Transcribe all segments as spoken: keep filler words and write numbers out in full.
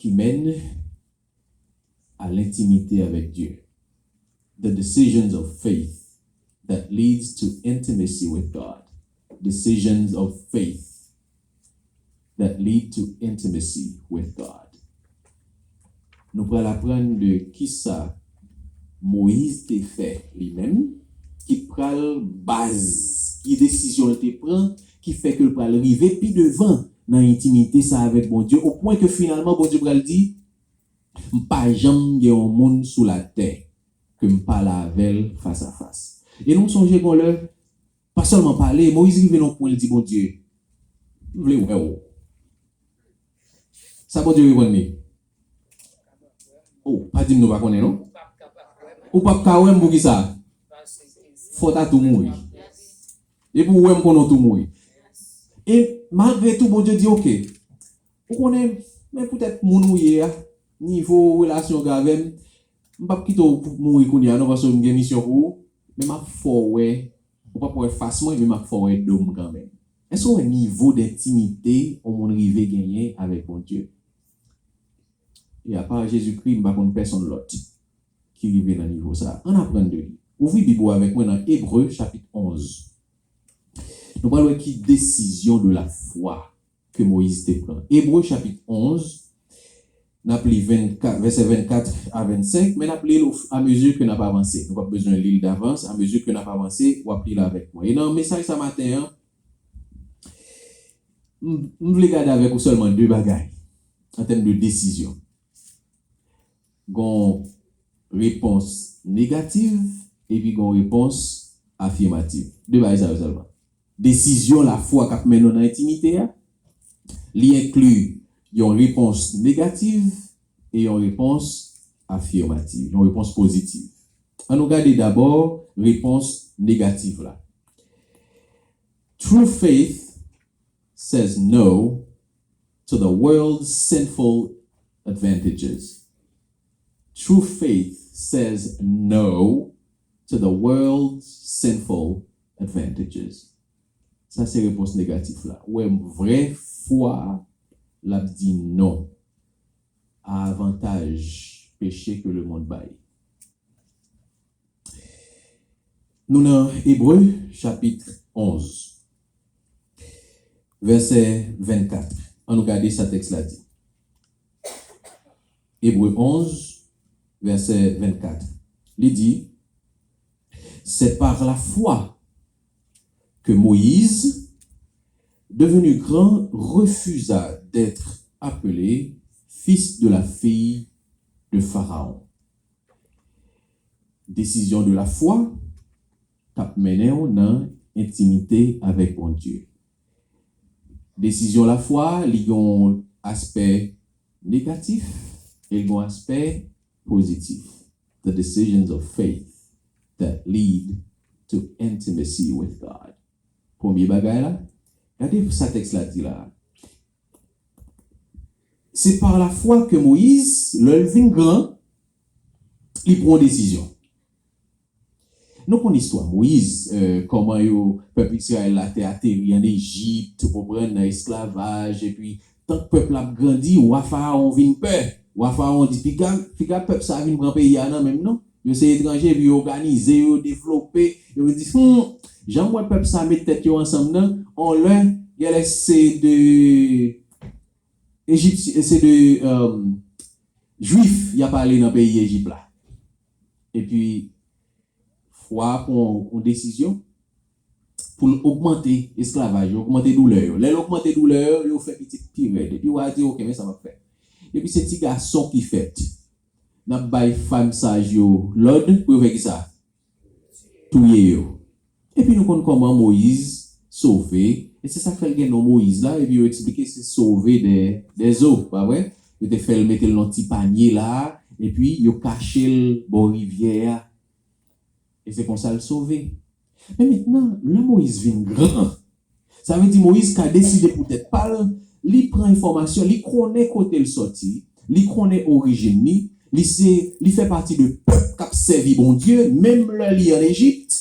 qui mènent à l'intimité avec Dieu. The decisions of faith that leads to intimacy with God. Decisions of faith that lead to intimacy with God. Nou pral aprann de kisa Moyiz te fè li menm, ki pral baz, ki desizyon l te pran, ki fè ke l pral rive pi devan nan entimite sa avèk Bondye, o pwen ke finalman Bondye pral di, "M pa janm gen yon moun sou latè ke m pale avè l fas a fas." E nou sonje gon lè, pa sèlman pale, Moyiz rive nan yon pwen, l di Bondye, "M vle wè w." Sa Bondye reponn li? Oh, pa di m nou pa konnen, non? Ou p ap ka wè m pou ki sa? Fò w ta tou mouri. Depi w wè m konnen w tou mouri. E malgre tou, Bondye di, "Oke, ou konnen, men poutèt moun ou ye a, nivo relasyon w gen avè m, m p ap kite w pou mouri kounye a, non, paske m gen misyon pou ou, men m ap fè w wè, ou p ap wè fas mwen, men m ap fè w wè do m kanmenm." Èske w wè nivo dentimite yon moun rive genyen avèk Bondye? E apa Jezikri, m pa konn pèsonn lòt ki rive nan nivo sa a. Ann aprann de li. Ouvri Bib ou avèk mwen nan Ebre, chapit onz. Nou pral wè ki desizyon de la fwa ke Moyiz te pran. Ebre, chapit onz, n ap li vennkat, vèsè vennkat a vennsenk, men n ap li l amezi ke n ap avanse. Nou p ap bezwen li l davans, amezi ke n ap avanse, w ap li l avèk mwen. E nan mesaj sa maten an, m, m vle gade avèk ou sèlman de bagay an tèm de desizyon. Gon repons negatif epi gon repons afimatif. De bagay sa yo sèlman. Desizyon lafwa k ap mennen w nan entimite a, li enkli yon repons negatif e yon repons afimatif, yon repons pozitif. Ann nou gade dabò repons negatif la. True faith says no to the world's sinful advantages. True faith says no to the world's sinful advantages. Sa se repons negatif la. Ou wè, vrè fwa, l ap di non a avantaj peche ke lemonn bay. Nou nan Ebre, chapit onz, vèsè vennkat. Ann nou gade sa tèks la di. Ebre onz, vèsè vennkat. Li di, "C'est par la foi que Moïse, devenu grand, refusa d'être appelé fils de la fille de Pharaon." Desizyon de lafwa k ap mennen w nan entimite avèk Bondye. Desizyon lafwa, li gen yon aspè negatif e li gen yon aspè pozitif. The decisions of faith that lead to intimacy with God. Premye bagay la, gade sa tèks la di la. Se pa lafwa ke Moyiz, lè l vin gran, li pran yon desizyon. Nou konn istwa Moyiz, eh, kòman yo, pèp Izrayèl la te ateri ann Ejip, ou konprann, nan esklavaj, epi tank pèp la ap grandi, wa Farawon vin pè. Wa Farawon di, "Piga, piga pèp sa a vin pran peyi a nan men m non." Yo se etranje, epi yo òganize, yo devlope, yo di, "Hmm, jan m wè pèp sa a met tèt yo ansanm nan, on lè, genlè se de Ejipsyen, se de, eh, Jwif y ap ale nan peyi Ejip la." Epi, fwa pran yon desizyon pou l ogmante esklavaj yo, ogmante doulè yo. Lè l ogmante doulè yo, yo fè pitit pi rèd. Epi wa a di, "Oke, men sa m ap fè." Epi se ti gason ki fèt. N ap bay fanm saj yo lòd pou yo fè kisa? Touye yo. Epi nou konn kòman Moyiz sove, e se sa k fè l gen non Moyiz la, epi yo eksplike se sove dè, dè zo, pa vre? Yo te fè l mete l nan ti panye la, epi yo kache l bò rivyè a. E se konsa l sove. Men mentnan, lè Moyiz vin gran, sa vle di Moyiz ka deside pou tèt pa l, li pran enfòmasyon, li konnen kote l sòti, li konnen orijin li, li se, li fè pati de pèp k ap sèvi Bondye, menm lè li ann Ejip.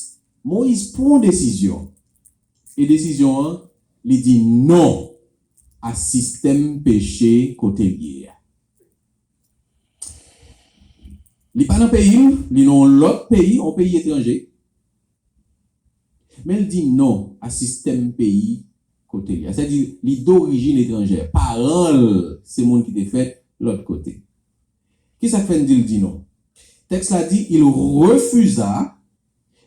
Moyiz pran desizyon. E desizyon an, li di non a sistèm peche kote l ye a. Li pa nan peyi l, li nan yon lòt peyi, yon peyi etranje. Men l di non a sistèm peyi kote li a. Sètadi, li dorijin etranjè. Paran l se moun ki te fèt lòt kote. Kisa k fè n di l di non? Tèks la di, il refusa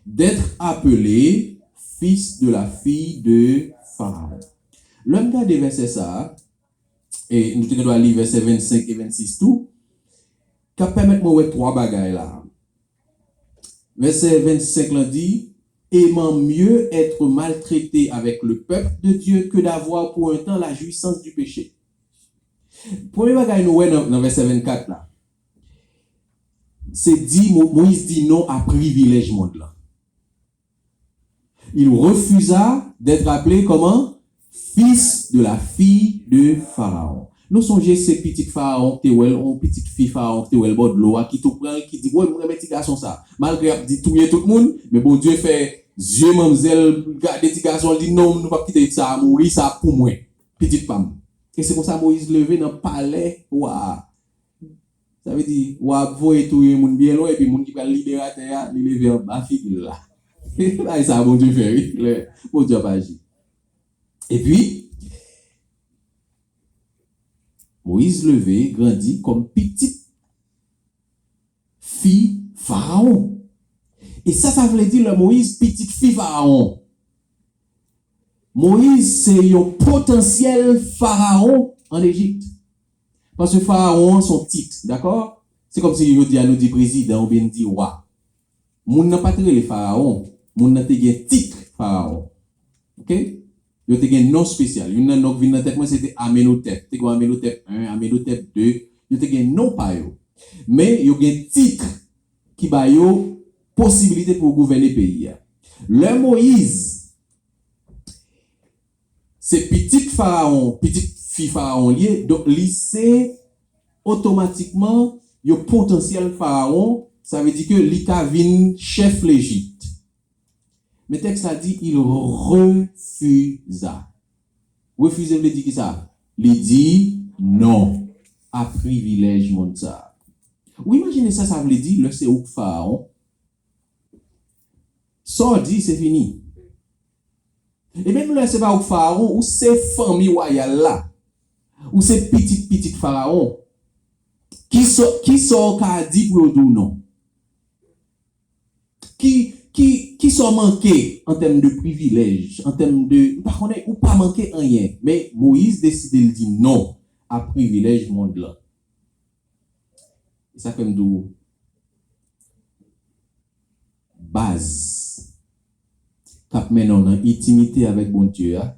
d'être appelé fils de la fille de Pharaon. Lè m gade vèsè sa a, e nou te gen dwa li vèsè vennsenk e vennsis tou, k ap pèmèt mwen wè twa bagay la. Vèsè vennsenk lan di, aimant mieux être maltraité avec le peuple de Dieu que d'avoir pour un temps la jouissance du péché. Premye bagay nou wè nan, nan vèsè vennkat la, se di Mo- Moyiz di non a privilèj mond lan. Il refusa d'être appelé comment? Fils de la fille de Pharaon. Nou sonje se pitit Farawon ki te wè l, yon pitit fi Farawon ki te wè l bò dlo a, ki tou pran l, ki di, "Woy, mwen renmen ti gason sa." Malgre y ap di touye tout moun, men Bondye fè zye manmzèl gade ti gason, l di, "Non, nou p ap kite sa a mouri, sa a pou mwen, pitit pa m." E se konsa Moyiz leve nan palè wa a. Sa vle di, wa ap voye touye moun byen lwen, epi moun ki pral libere atè a, li leve anba figi l la. Bagay sa a Bondye fè, wi, lè Bondye ap aji. Epi, Moyiz leve, grandi kòm pitit fi Farawon. E sa, sa vle di lè Moyiz pitit fi Farawon. Moyiz se yon potansyèl Farawon ann Ejip. Paske Farawon an se yon tit, dakò? Se kòmsi jodi a nou di prezidan oubyen n di wa. Moun nan pa t rele Farawon, moun nan te gen tit Farawon. Oke? Yo te gen non espesyal. Youn nan non k vin nan tèt mwen, se te Amenhotep. Te gen Amenhotep en, Amenhotep de. Yo te gen non pa yo. Men yo gen tit ki ba yo posibilite pou yo gouvène peyi a. Lè Moyiz se pitit Farawon, pitit fi Farawon li ye, donk li se otomatikman yon potansyèl Farawon, sa vle di ke li ka vin chèf Lejip. Men tèks la di, il refusa. Refize vle di ki sa? Li di non a privilèj mond sa a. Ou imajine sa sa vle di lè se ou k Farawon? Sa w di, se fini. E menm lè se pa ou k Farawon, ou se fanmi wayal la. Ou se pitit pitit Farawon. Ki sa, ki sa w ka di pou yo di w non? Ki, ki, ki sa w manke an tèm de privilèj, an tèm de, m pa konnen, ou pa manke anyen. Men Moyiz deside l di non a privilèj mond lan. E sa fè m di w, baz k ap mennen w nan entimite avèk Bondye a,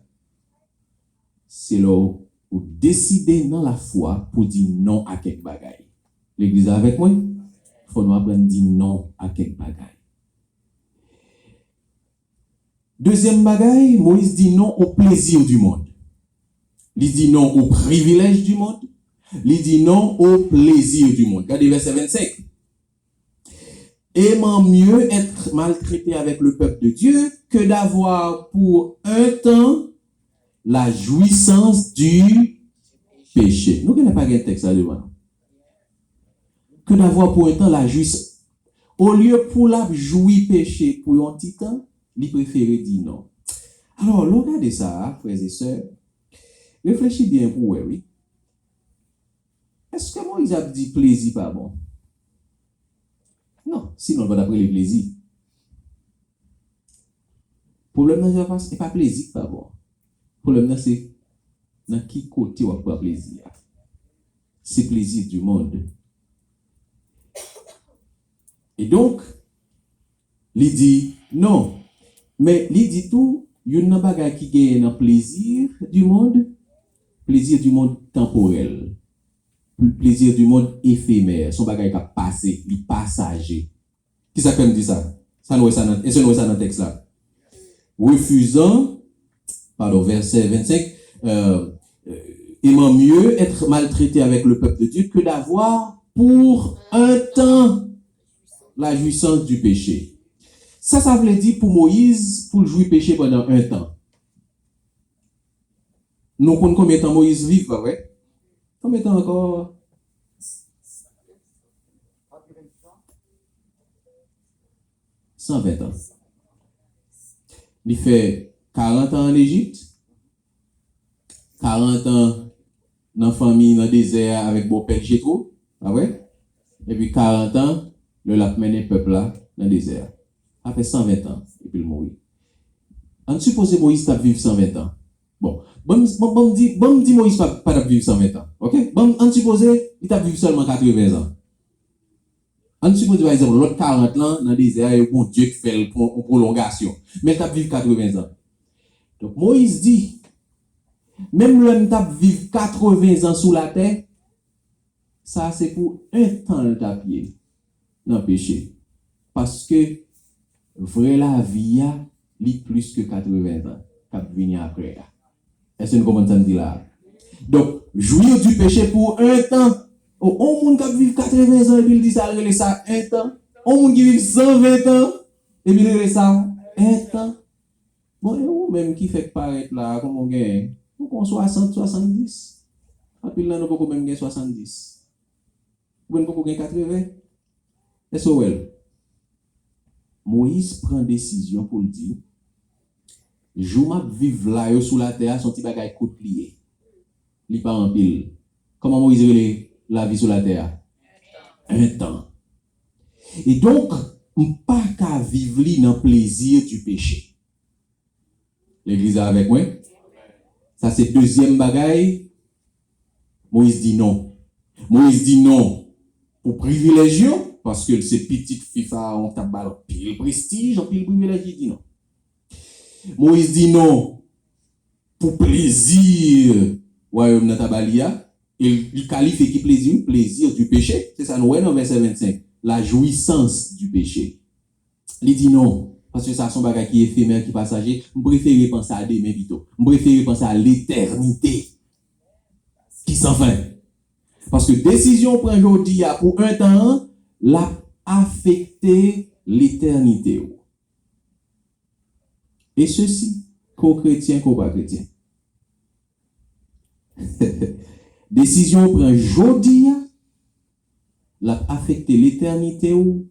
se lè w, ou deside nan lafwa pou di non a kèk bagay. Legliz la avèk mwen? Fò nou aprann di non a kèk bagay. Dezyèm bagay, Moyiz di non au plaisir du monde. Li di non au privilège du monde. Li di non au plaisir du monde. Gade vèsè vennsenk. Aimant mieux être maltraité avec le peuple de Dieu que d'avoir pour un temps la jouissance du péché. Nou genlè pa gen tèks la devan nou. Que d'avoir pour un temps la jouissance. Olye pou l ap jwi peche pou yon ti tan, li prefere di non. Alò, lè w gade sa a, frè e sè, reflechi byen pou w wè, wi. Èske Moyiz ap di plezi pa bon? Non, sinon l pa t ap rele plezi. Pwoblèm nan, se pa, se pa plezi k pa bon. Pwoblèm nan, se nan ki kote w ap pran plezi a. Se plezi di mond. E donk, li di non. Men li di tou, youn nan bagay ki genyen nan plezi di mond, plezi di mond tanporèl. Plezi di mond efemè. Se yon bagay k ap pase, li pasaje. Kisa k fè m di sa? Sa nou wè sa nan, èske nou wè sa nan tèks la? Refizan, padon, vèsè vennsenk, euh, euh, aimant mieux être maltraité avec le peuple de Dieu que d'avoir pour un temps la jouissance du péché. Sa, sa vle di pou Moyiz, pou l jwi peche pandan yon tan. Nou konn konbyen tan Moyiz viv, pa vre? Konbyen tan ankò? san ven tan. Li fè karant an ann Ejip, karant an nan fanmi nan dezè a avèk bòpè l Jetwo, pa vre? Epi karant an lè l ap mennen pèp la nan dezè a. Sa fè san ven tan epi l mouri. Ann sipoze Moyiz t ap viv san ven tan. Bon, ban m, ban, ban m di, ban m di Moyiz pa, pa t ap viv san ven tan, oke? Ban m, ann sipoze li t ap viv sèlman katreven zan. Ann sipoze, pa egzanp, lòt karant lan nan dezè a, e Bondye k fè l pwon-, yon pwolongasyon. Men l t ap viv katreven zan. Donk, Moyiz di, menm lè m t ap viv katreven zan sou latè, sa se pou entan l t ap ye nan peche. Paske vrè lavi a, li plis ke katreven zan k ap vini apre a. Èske nou konprann sa m di la a? Donk, jouir du péché pour un temps. O, on moun k ap viv katreven zan epi l di sa, l rele sa entan. On moun ki viv san ven tan, epi l rele sa entan. Bon, e ou menm ki fèk parèt la a, konbyen w genyen? Ou gen swasant, swasanndis? Anpil nan nou poko menm gen swasanndis. Ou menm poko gen katreven. Èske w wè l? Moyiz pran desizyon pou l di, jou m ap viv la yo sou latè a, se yon ti bagay kout li ye. Li pa anpil. Kòman Moyiz rele lavi sou latè a? Entan. E donk, m pa ka viv li nan plezi di peche. Legliz la avèk mwen? Sa se dezyèm bagay. Moyiz di non. Moyiz di non pou privilèj yo, paske l se pitit fi Farawon k t ap ba l anpil prestij, anpil privilèj, li di non. Moyiz di non pou plezi wayòm nan ta ba li a, e li kalifye ki plezi? Plezi di peche. Se sa nou wè nan vèsè vennsenk, la jouissance du péché. Li di non, paske sa se yon bagay ki efemè, ki pasaje. M prefere panse a demen pito. M prefere panse a letènite ki san fen. Paske desizyon w pran jodi a pou entan an, l ap afekte letènite w. E sesi, ke w kretyen, ke w pa kretyen. Desizyon w pran jodi a, l ap afekte letènite w,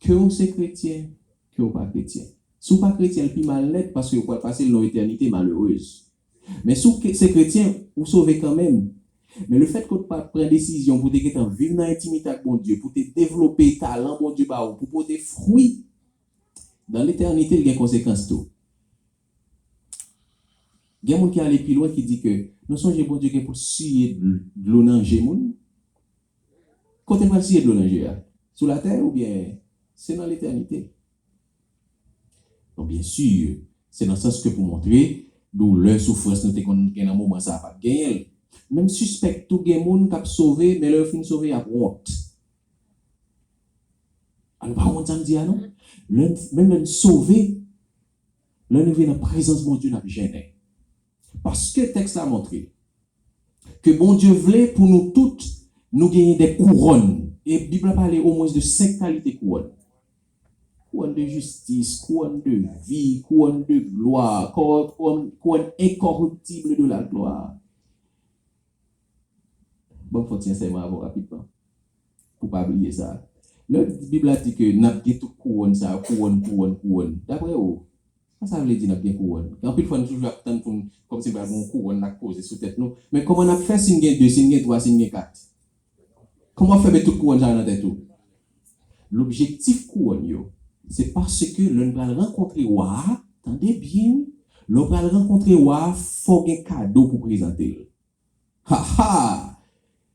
ke w se kretyen, ke w pa kretyen. Si w pa kretyen, l pi mal nèt, paske w pral pase l nan etènite malerez. Men si w ke-, se kretyen, ou sove kanmenm. Men lefètke w pa pran desizyon pou w te gentan viv nan entimite ak Bondye, pou w te devlope talan Bondye ba ou, pou w pote fwi, dan letènite, l gen konsekans tou. Gen moun ki ale pi lwen, ki di ke, nou sonje Bondye gen pou l siye dl-, dlo nan je moun? Kote l pral siye dlo nan je a? Sou latè oubyen se nan letènite? Bon, byen si, se nan sans ke pou montre doulè, soufrans nou te konn gen nan moman sa a, p ap genyen l. Men m sispèk tou gen moun k ap sove, men lè yo fin sove, y ap wont. A, nou pa konprann sa m di a, non? Lè n, menm lè n sove, lè n rive nan prezans Bondye, n ap jennen. Paske tèks la montre ke Bondye vle pou nou tout, nou genyen de kouwòn. E Bib la pale omwen de senk kalite kouwòn. Kouwòn de jistis, kouwòn de vi, kouwòn de glwa, kouwòn, kouwòn, kouwòn enkoriptib de la glwa. Ban m fè yon ti ansèyman avè w rapidman, pou w pa bliye sa. Lè Bib la di ke n ap gen tout kouwòn sa yo, kouwòn, kouwòn, kouwòn, daprè ou, sa sa vle di n ap gen kouwòn? Anpil fwa, nou toujou ap tann pou n, kòmsi n pral gen yon kouwòn l ap poze sou tèt nou. Men kòman n ap fè si n gen de, si n gen twa, si n gen kat? Kòman w ap fè met tout kouwòn sa yo nan tèt ou? Lobjektif kouwòn yo, se paske lè n pral rankontre wa a, tande byen, wi, lè w pral rankontre wa a, fò w gen kado pou prezante l. Ha, ha!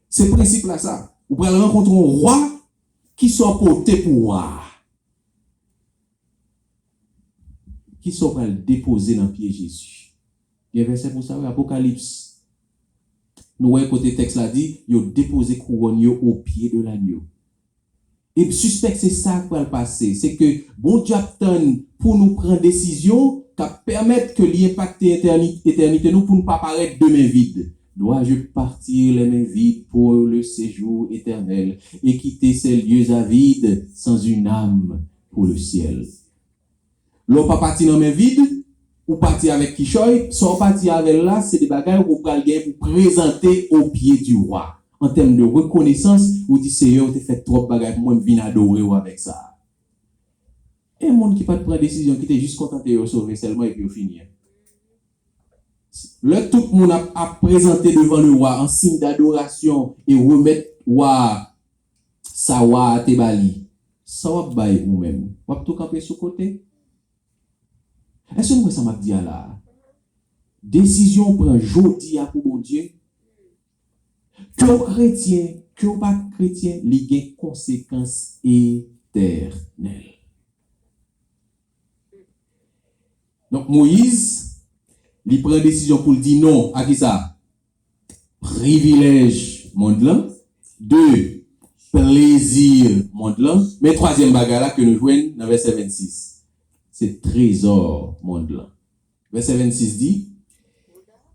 Se prensip la, sa. Ou pral rankontre yon wa, kisa w pote pou wa a? Kisa w pral depoze nan pye Jezi? Gen vèsè pou sa, wi, Apokalips. Nou wè kote tèks la di, yo depoze kouwòn yo au pied de l'agneau. E m sispèk se sa k pral pase, se ke Bondye ap tann pou nou pran desizyon k ap pèmèt ke li enpakte etèni-, etènite nou, pou n pa parèt de men vid. Dois-je partir les mains vides pour le séjour éternel et quitter ces lieux avides sans une âme pour le ciel? Lè w pa pati nan men vid, ou pati avèk kichòy, sa w pati avè l la, se de bagay ou pral gen pou prezante au pied du roi. An tèm de rekonesans, ou di, Seyè, ou te fè twòp bagay pou mwen, m vin adore w avèk sa. E moun ki pa t pran desizyon, ki te jis kontante yo sove sèlman epi yo fini an. Lè tout moun ap, ap prezante devan le wa an siy dadorasyon e remèt wa a sa wa a te ba li, sa w ap bay ou menm? W ap tou kanpe sou kote? Èske nou wè sa m ap di a la a? Desizyon w pran jodi a pou Bondye, ke w kretyen, ke w pa kretyen, li gen konsekans etènèl. Donk, Moyiz, li pran desizyon pou l di non a kisa? Privilèj mond lan. De, plezi mond lan. Men twazyèm bagay la ke nou jwenn nan vèsè vennsis. Se trezò mond lan. Vèsè vennsis di,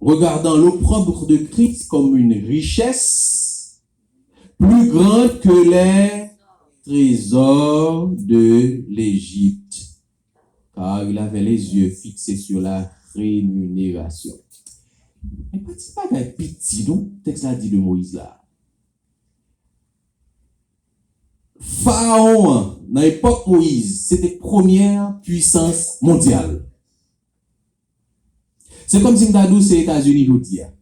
regardant l'opprobre de Christ comme une richesse plus grande que les trésors de l'Égypte, car il avait les yeux fixés sur la rémunération. Men pa ti bagay piti non, tèks la di de Moyiz la. Farawon an, nan epòk Moyiz, se te premyè pwisans mondyal. Se kòmsi m ta di w se Etazini jodi a.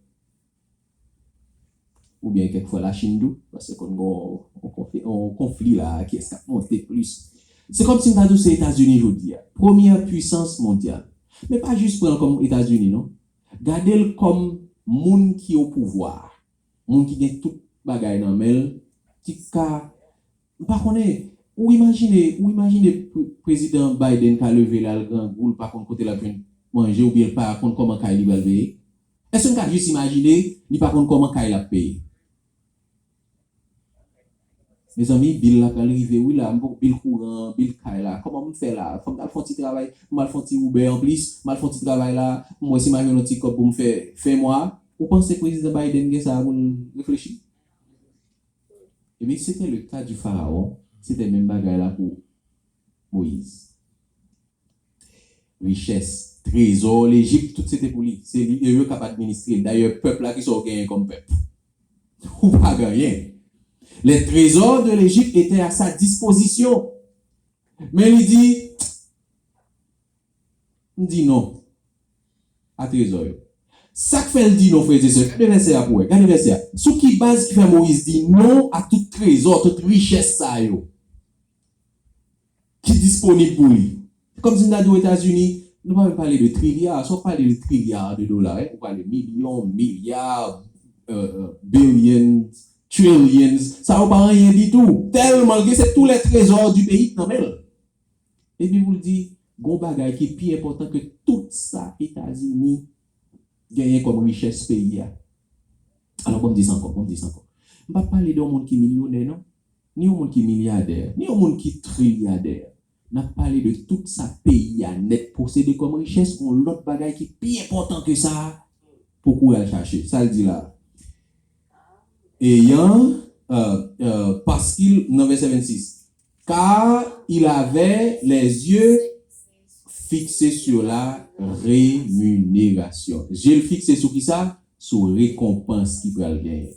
Oubyen kèk fwa Lachin tou, paske konn gen yon, yon konfli, yon konfli la, kiyès k ap monte plis. Se kòmsi m ta di w se Etazini jodi a. Premyè pwisans mondyal. Men pa jis pran l kòm Etazini non. Gade l kòm moun ki o pouvwa. Moun ki gen tout bagay nan men l, ki ka, m pa konnen, ou imajine, ou imajine pre-, prezidan Biden ka leve l al grangou, l pa konn kote l ap jwenn manje, oubyen l pa konn kòman kay li pral peye? Èske n ka jis imajine li pa konn kòman kay l ap peye? Mezanmi, bil la pral rive wi la, m poko, bil kouran, bil kay la, kòman m fè la? Fòk m al fè yon ti travay, m al fè yon ti Uber anplis, m al fè yon ti travay la, m wè si m a jwenn yon ti kòb pou m fè fen mwa. Ou panse prezidan Biden gen sa pou l reflechi? Ebyen, se te le ka di Farawon, se te menm bagay la pou Moyiz. Richès, trezò Lejip, tout se te pou li. Se li, e yo k ap administre l. Dayè, pèp la, kisa w genyen kòm pèp? Ou pa gen anyen. Les trésors de l'Égypte étaient à sa disposition. Men li di, m di non a trezò yo. Sa k fè l di non, frè e sè? Gade vèsè a pou wè. Gade vèsè a. Sou ki baz ki fè Moyiz di non a tout trezò, tout richès sa yo ki disponib pou li? Kòmsi m ta di w Etazini, nou pa menm pale de trilya. Si w ap pale de trilya de dola, wi, ou pale milyon, milya, euh, billions, trillions, sa yo pa anyen ditou. Tèlman l gen, se tous les trésors du pays k nan men l. Epi pou l di, gon bagay ki pi enpòtan ke tout sa Etazini genyen kòm richès peyi a. Alò, ban m di sa ankò, ban m di sa ankò. M p ap pale de yon moun ki milyonè, non. Ni yon moun ki milyadè, ni yon moun ki trilyadè. N ap pale de tout sa peyi a nèt posede kòm richès, gon lòt bagay ki pi enpòtan ke sa pou kouri al chache. Sa l di la? Ayant, euh, euh, parce qu'il, nan vèsè vennsis, car il avait les yeux fixés sur la rémunération. Je l fikse sou kisa? Sou rekonpans ki pral genyen.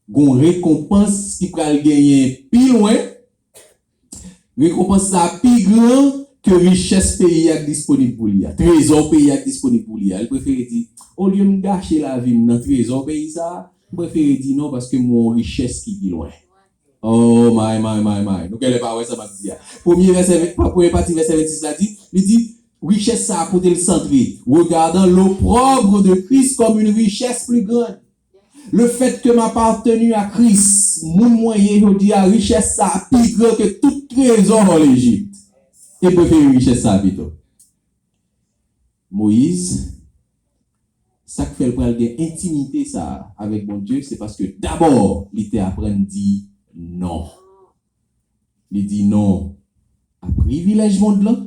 Gon rekonpans ki pral genyen pi lwen. Rekonpans sa a pi gran ke richès peyi a k disponib pou li a, trezò peyi a k disponib pou li a. Li prefere di, olye m gache lavi m nan trezò peyi sa a, m prefere di non paske m wè yon richès ki pi lwen. Oh, my, my, my, my. Nou genlè pa wè sa m ap di a. Premye vèsè, premye pati vèsè vennsis la di, li di, richès sa a kote l santre. Regardant l'opprobre de Christ comme une richesse plus grande. Le fait que m appartenu à Christ, moun mwen ye jodi a, richès sa a pi gran ke tout trezò Lejip. E prefere richès sa a pito. Moyiz, sa k fè l pral gen entimite sa a avèk Bondye, se paske dabò li te aprann di non. Li di non a privilèj mond lan,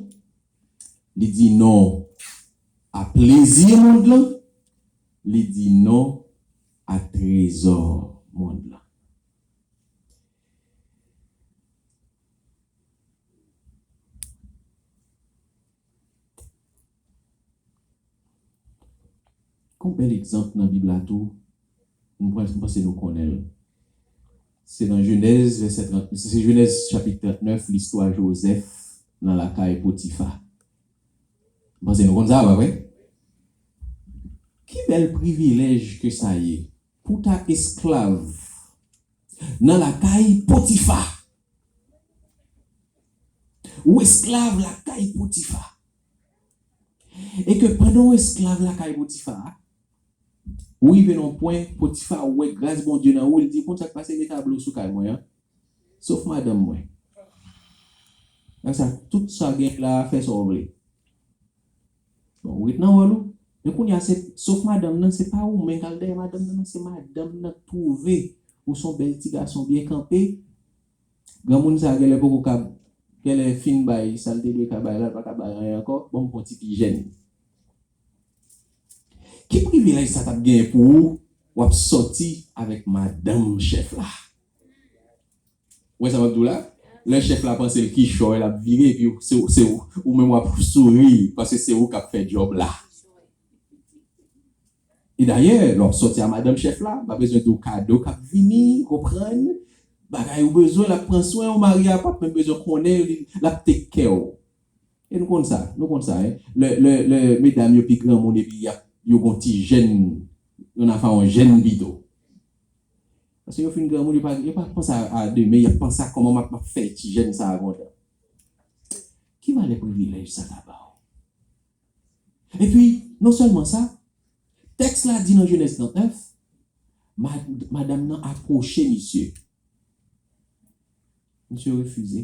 li di non a plezi mond lan, li di non a trezò mond lan. Gon bèl egzanp nan Bib la tou, m panse nou konnen l. Se nan Jenèz, vèsè trant, se Jenèz chapit trant nèf, listwa Jozèf nan lakay Potifa. M panse nou konn sa, pa vre? Ki bèl privilèj ke sa ye pou w ta esklav nan lakay Potifa! Ou esklav lakay Potifa. E ke pandan w esklav lakay Potifa a, ou rive nan yon pwen, Potifa wè gras Bondye nan ou, li di, "Konn sa k pase, met tablo sou kay mwen an, sof madanm mwen. Nan sa, tout sa gen la, fè sa w vle." Bon, ou ret nan wòl ou. Men kounye a, se, sof madanm nan, se pa ou menm k al dèyè madanm nan, non, se madanm nan k twouve ou se yon bèl ti gason byen kanpe. Granmoun sa a genlè poko ka, genlè fin bay sa l te dwe ka bay la, l pa ka bay anyen ankò. Bon, m pran ti pi jèn. Ki privilèj sa t ap genyen pou ou, w ap sòti avèk madanm chèf la? Ou wè sa m ap di w la? Lè chèf la panse l kichòy, l ap vire, epi se, se ou, ou menm w ap souri, paske se ou k ap fè djòb la. E dayè, lè w ap sòti a madanm chèf la, m pa bezwen di w kado k ap vini, konprann, bagay ou bezwen, l ap pran swen w, mari a p ap menm bezwen konnen, li, l ap take care w. E nou konn sa, nou konn sa, en. Lè, lè, lè medam yo pi granmoun epi y ap, yo gon ti jèn, yo nan fè yon jèn pito. Paske yo fin granmoun, yo pa, yo pa panse a, a demen, y ap panse a kòman m ap, m ap fè ti jèn sa a kontan. Ki valè privilèj sa ta ba w? Epi, non sèlman sa, tèks la di nan Jenèz trannèf, mad-, madanm nan apwoche misye. Misye refize.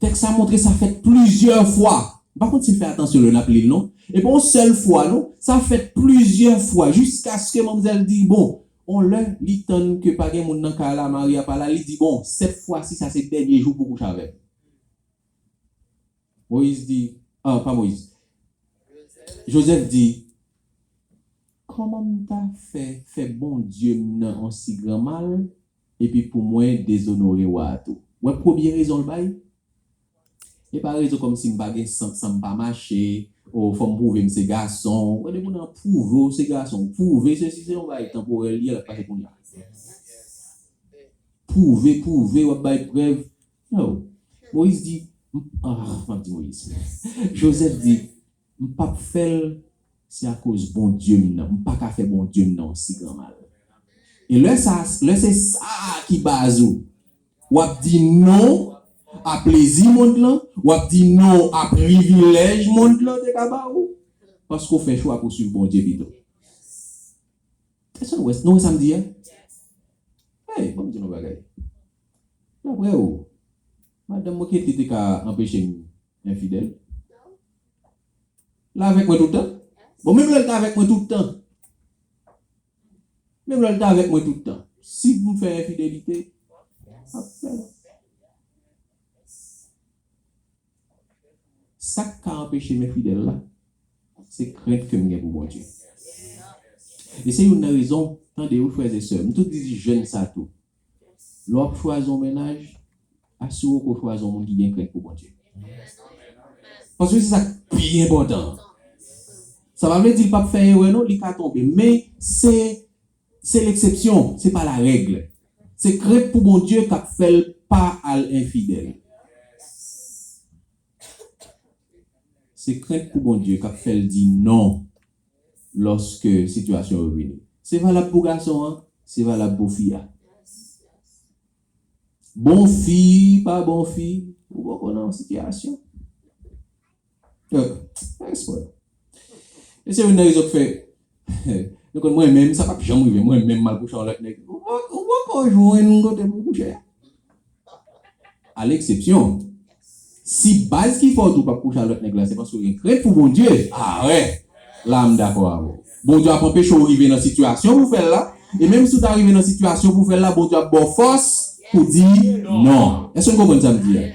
Tèks la montre sa fèt plizyè fwa. M pa konn si n fè atansyon lè n ap li l non. E pa yon sèl fwa non. Sa fèt plizyè fwa jiskaske manmzèl di, bon, on lè li tann ke pa gen moun nan kay la, mari a pa la, li di, bon, sèt fwa si sa se dènye jou pou w kouche avè m. Moyiz di, ah, pa Moyiz. Jozèf di, kòman m ta fè fè Bondye m nan yon si gran mal, epi pou mwen dezonore wa a tou? Wè premye rezon l bay? E pa rezon kòmsi m pa gen sant, san m pa mache, o fò m pwouve m se gason. Wè depi w nan pwouve w se gason, pwouve sesi se yon bagay tanporèl li ye, l ap pase kounye a. Pwouve, pwouve, w ap bay prèv. Yo, Moyiz di, m, ah, m ap di Moyiz. Jozèf di, m p ap fè l, se akoz Bondye m nan. M pa ka fè Bondye m nan yon si gran mal. E lè sa, lè se sa ki baz ou, w ap di non a plezi mond lan, w ap di non a privilèj mond lan te ka ba ou, paske w fè chwa pou w swiv Bondye pito. Èske nou wè, nou wè sa m di a? Hey, ban m di nou bagay. Daprè ou, madanm mwen kite te ka anpeche m enfidèl? L avèk mwen tout tan? Bon, menm lè l t avèk mwen tout tan, menm lè l t avèk mwen tout tan, si m fè enfidelite, m ap fè l. Sa k ka anpeche m enfidèl la, se krent ke m gen pou Bondye. E se youn nan rezon, tande wi frè e sè, m toujou di jèn sa tou. Lè w ap chwazi yon mennaj, asire w ke w chwazi yon moun ki gen krent pou Bondye. Paske se sa k pi enpòtan. Sa pa vle di l p ap fè erè non, li ka tonbe, men se, se leksepsyon, se pa larèg. Se krent pou Bondye k ap fè l pa al enfidèl. Se krent pou Bondye k ap fè l di non lòske sitiyasyon yo vini. Se valab pou gason an, se valab pou fi a. Bon fi, pa bon fi, ou poko nan yon sitiyasyon. Yo, pa eksprè. E se youn nan rezon k fè, nou konn mwen menm, sa p ap janm rive, mwen menm m al kouche yon lòt nèg. Ou pa, ou poko jwenn kote pou kouche a. A leksepsyon, si baz ki fè w di w p ap kouche a lòt nèg la, se paske w gen krent pou Bondye, a wè, la m dakò avè w. Bondye ap anpeche w rive nan sitiyasyon pou w fè l la, e menm si w ta rive nan sitiyasyon pou w fè l la, Bondye ap ba w fòs pou di non. Èske n konprann sa m di a?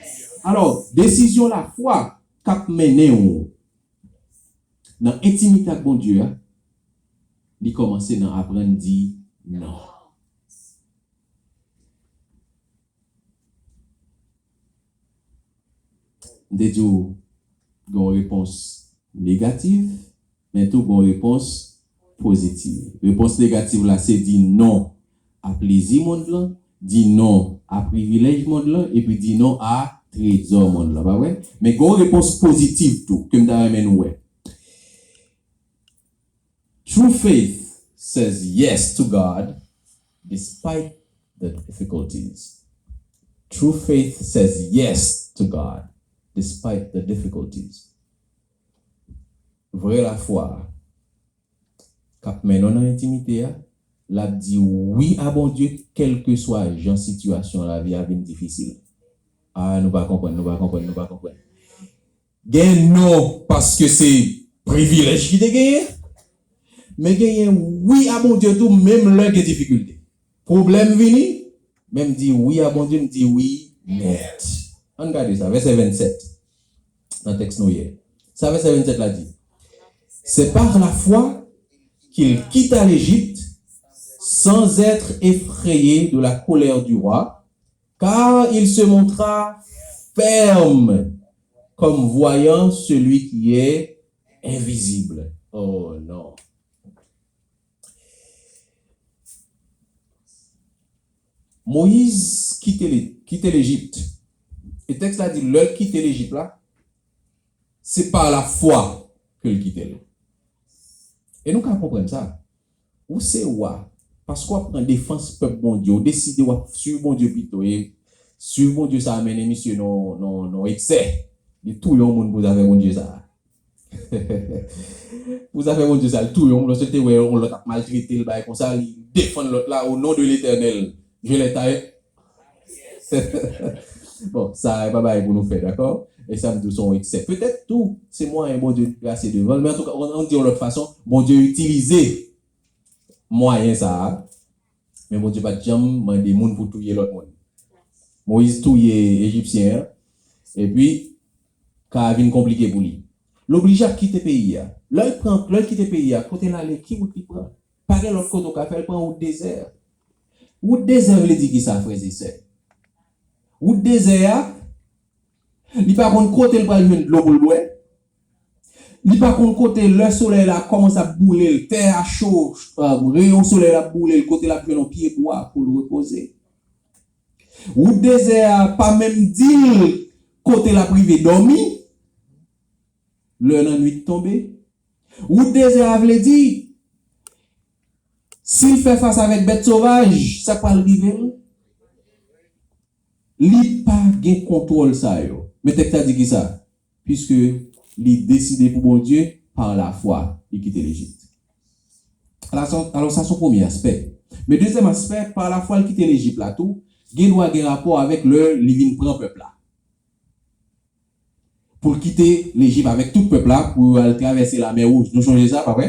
Alò, desizyon lafwa k ap mennen w nan entimite ak Bondye a, li kòmanse nan aprann di non. M te di w, gen yon repons negatif, men tou gen yon repons pozitif. Repons negatif la, se di non a plezi mond lan, di non a privilèj mond lan, epi di non a trezò monn lan, pa vre? Men gen yon repons pozitif tou, ke m ta renmen nou wè. True faith says yes to God despite the difficulties. True faith says yes to God despite the difficulties. Vrè lafwa a, k ap mennen w nan entimite a, l ap di wi a Bondye, kèlkeswa jan sitiyasyon lavi a vin difisil. A, nou pa konprann, nou pa konprann, nou pa konprann. Gen non, paske se privilèj ki te genyen, men genyen wi a Bondye tou, menm lè gen difikilte. Pwoblèm vini, men m di wi a Bondye, m di wi nèt. Ann gade sa, vèsè vennsèt, nan tèks nou ye. Sa vèsè vennsèt la di, c'est par la foi qu'il quitta l'Égypte sans être effrayé de la colère du roi, car il se montra ferme comme voyant celui qui est invisible. Oh non. Moyiz kite Li-, kite Lejip. E tèks la di, lè l kite Lejip la, se pa lafwa ke l kite l. E nou ka konprann sa. Ou se wa, paske w ap pran defans pèp Bondye, ou deside w ap swiv Bondye pito, e swiv Bondye sa a mennen misye nan, nan, nan eksè. Li touye yon moun pou zafè Bondye sa a. Pou zafè Bondye sa, li touye yon moun, lòske l te wè yon lòt ap maltrete l, bagay konsa, li defann lòt la, au nom de l'Éternel, je les taille. Bon, sa e pa bagay pou nou fè, dakò? E sa m di w se yon eksè. Petèt tou, se mwayen Bondye trase devan l. Men antouka, ann di yon lòt fason, Bondye itilize mwayen sa a. Men Bondye pa t janm mande moun pou touye lòt moun. Moyiz touye Ejipsyen an, epi ka a vin konplike pou li. L oblije ap kite peyi a. Lè l pran, lè l kite peyi a, kote l ale, ki wout li pran? Pa gen lòt kote w ka fè, l pran wout dezè. Wout dezè vle di ki sa, frè e sè? Wout dezè a, li pa konn kote l pral jwenn dlo pou l bwè. Li pa konn kote lè solèy la kòmanse ap boule l, tè a cho, eh, reyon solèy la ap boule l, kote l ap jwenn yon pye bwa pou l repoze. Wout dezè a pa menm di l kote l ap rive dòmi lè lannwit tonbe. Wout dezè a vle di, si l fè fas avèk bèt sovaj, sa k pral rive l? Li pa gen kontwòl sa yo. Men tèks la di ki sa? Piske li deside pou Bondye, pa lafwa, li kite Lejip. Alò, sa, alò, sa se yon premye aspè. Men dezyèm aspè, pa lafwa l kite Lejip la tou, gen dwa gen rapò avèk lè li vin pran pèp la. Pou l kite Lejip avèk tout pèp la, pou yo al travèse Lamè Wouj. Nou chonje sa, pa vre?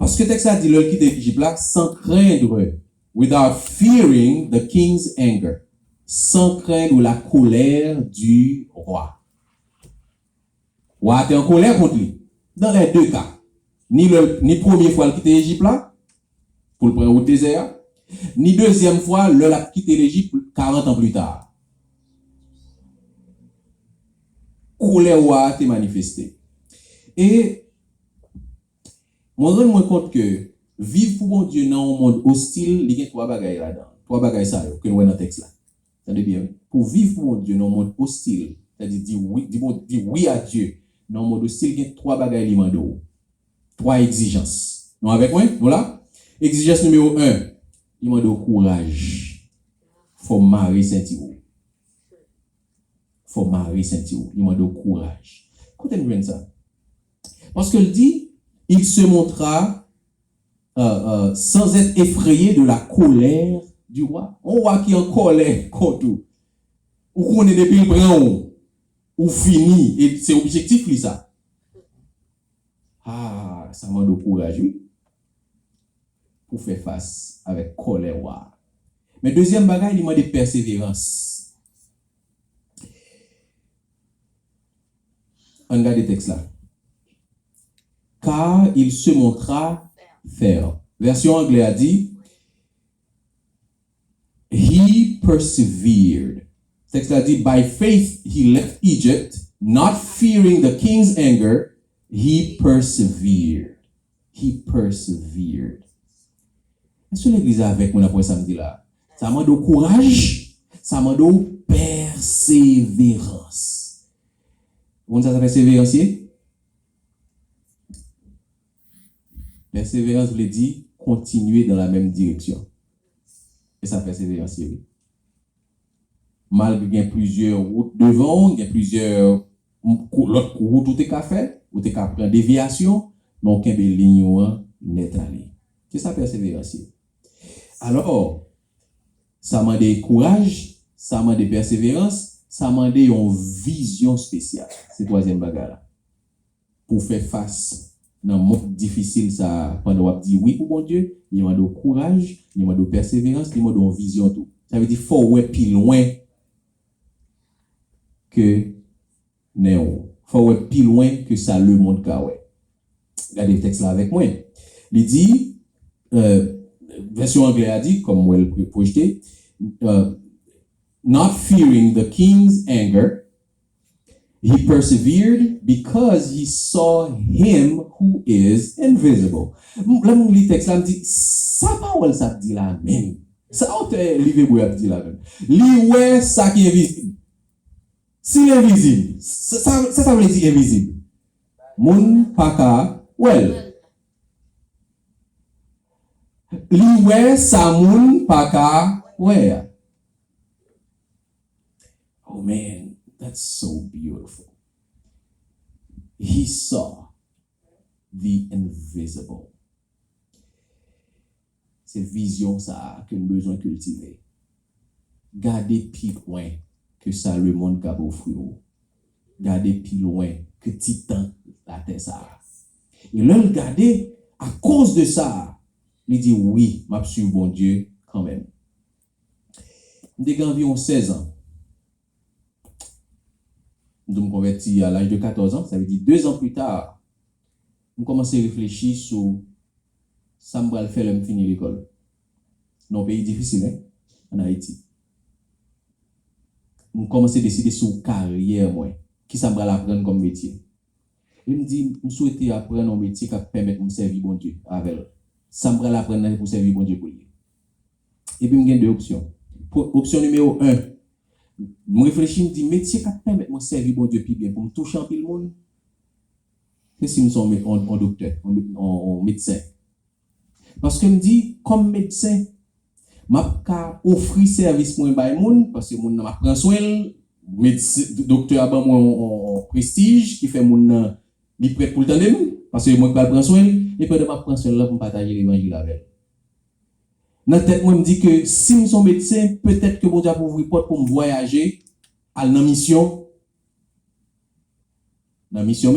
Paske tèks la di lè l kite Ejip la, sans craindre, without fearing the king's anger, sans craindre la colère du roi. Wa a te an kolè kont li. Dans les deux cas, ni lè, ni premye fwa l kite Ejip la, pou l pran wout dezè a, ni dezyèm fwa lè l ap kite Lejip karant an pli ta. Kolè wa a te manifeste. E mwen rann mwen kont ke viv pou Bondye nan yon mond ostil, li gen twa bagay ladan. Twa bagay sa yo ke n wè nan tèks la. Tande byen, wi. Pou viv pou Bondye nan yon mond ostil, sètadi di wi, di bon, di wi a Dye nan yon mond ostil, gen twa bagay li mande w. Twa egzijans. Nou avèk mwen? Nou la? Egzijans nimewo en, li mande w kouraj. Fò w mare senti w. Fò w mare senti w. Li mande w kouraj. Kote n jwenn sa? Paske l di, il se montra, euh, euh, sans être effrayé de la colère du roi. Yon wa ki an kòlè kont ou. Ou konnen depi l pran w, ou fini. E se objektif li sa. Ah, sa mande w kouraj, wi. Pou fè fas avèk kòlè wa a. Men dezyèm bagay, li mande pèseverans. Ann gade tèks la. Car il se montra ferme. Vèsyon anglè a di, he persevered. Tèks la di, by faith he left Egypt, not fearing the king's anger, he persevered. He persevered. Èske legliz avèk mwen nan pwen samdi la? Sa mande w kouraj, Sa mande w pèseverans. Ou konn sa, sa pèseverans ye? Pèseverans vle di kontinye dans la même direction. E sa pèseverans ye, wi. Malgre gen plizyè wout devan w, gen plizyè m-, kou-, lòt wout ou te ka fè, ou te ka pran devyasyon, men w kenbe liy ou an nèt ale. Se sa pèseverans ye. Alò, sa mande kouraj, sa mande pèseverans, sa mande yon vizyon espesyal. Se twazyèm bagay la. Pou w fè fas nan mond difisil sa a, pandan w ap di wi pou Bondye, li mande w kouraj, li mande w pèseverans, li mande w yon vizyon tou. Sa vle di fò w wè pi lwen ke nen w. Fò w wè pi lwen ke sa lemonn ka wè. Gade tèks la avèk mwen. Li di, euh, vèsyon anglè a di, kòm mwen l pwojte, euh, not fearing the king's anger, he persevered because he saw him who is invisible. M-, lè m li tèks la, m di, sa pawòl sa ap di la menm? Sa otè liv Ebre ap di la menm? Li wè sa ki envizib. Si l envizib, sa, sa, sa, sa vle di envizib? Moun pa ka wè l. Li wè sa moun pa ka wè a. Oh man, that's so beautiful. He saw the invisible. Se vizyon sa a ke n bezwen kiltive. Gade pi lwen ke sa lemonn kab ofri w. Gade pi lwen ke ti tan latè sa a. E lè l gade, akoz de sa, li di, wi, m ap swiv Bondye kanmenm. M te gen anviwon sèz an. M di w m konvèti a laj de katòz an, sa vle di de zan pli ta, m kòmanse reflechi sou sa m pral fè lè m fini lekòl. Nan yon peyi difisil, en, ann Ayiti. M kòmanse deside sou karyè mwen, kisa m pral aprann kòm metye. E m di, m swete aprann yon metye k ap pèmèt m sèvi Bondye avè l. Sa m pral aprann nan, se pou sèvi Bondye pou l ye. Epi m gen de opsyon. Pwo-, opsyon nimewo en, m reflechi, m di, metye k ap pèmèt mwen sèvi Bondye pi byen pou m touche anpil moun, se si m se yon me-, yon, yon doktè, yon me-, yon, yon medsen. Paske m di, kòm medsen, m ap ka ofri sèvis mwen bay moun, paske moun nan m ap pran swen l, medsen, doktè a ban mwen yon, yon, yon prestij ki fè moun nan, li prèt pou l tande m, paske mwen k pral pran swen l, e pandan m ap pran swen l la, pou m pataje levanjil avè l. Nan tèt mwen, m di ke si m se yon medsen, petèt ke Bondye ap ouvri pòt pou m vwayaje, al nan misyon, nan misyon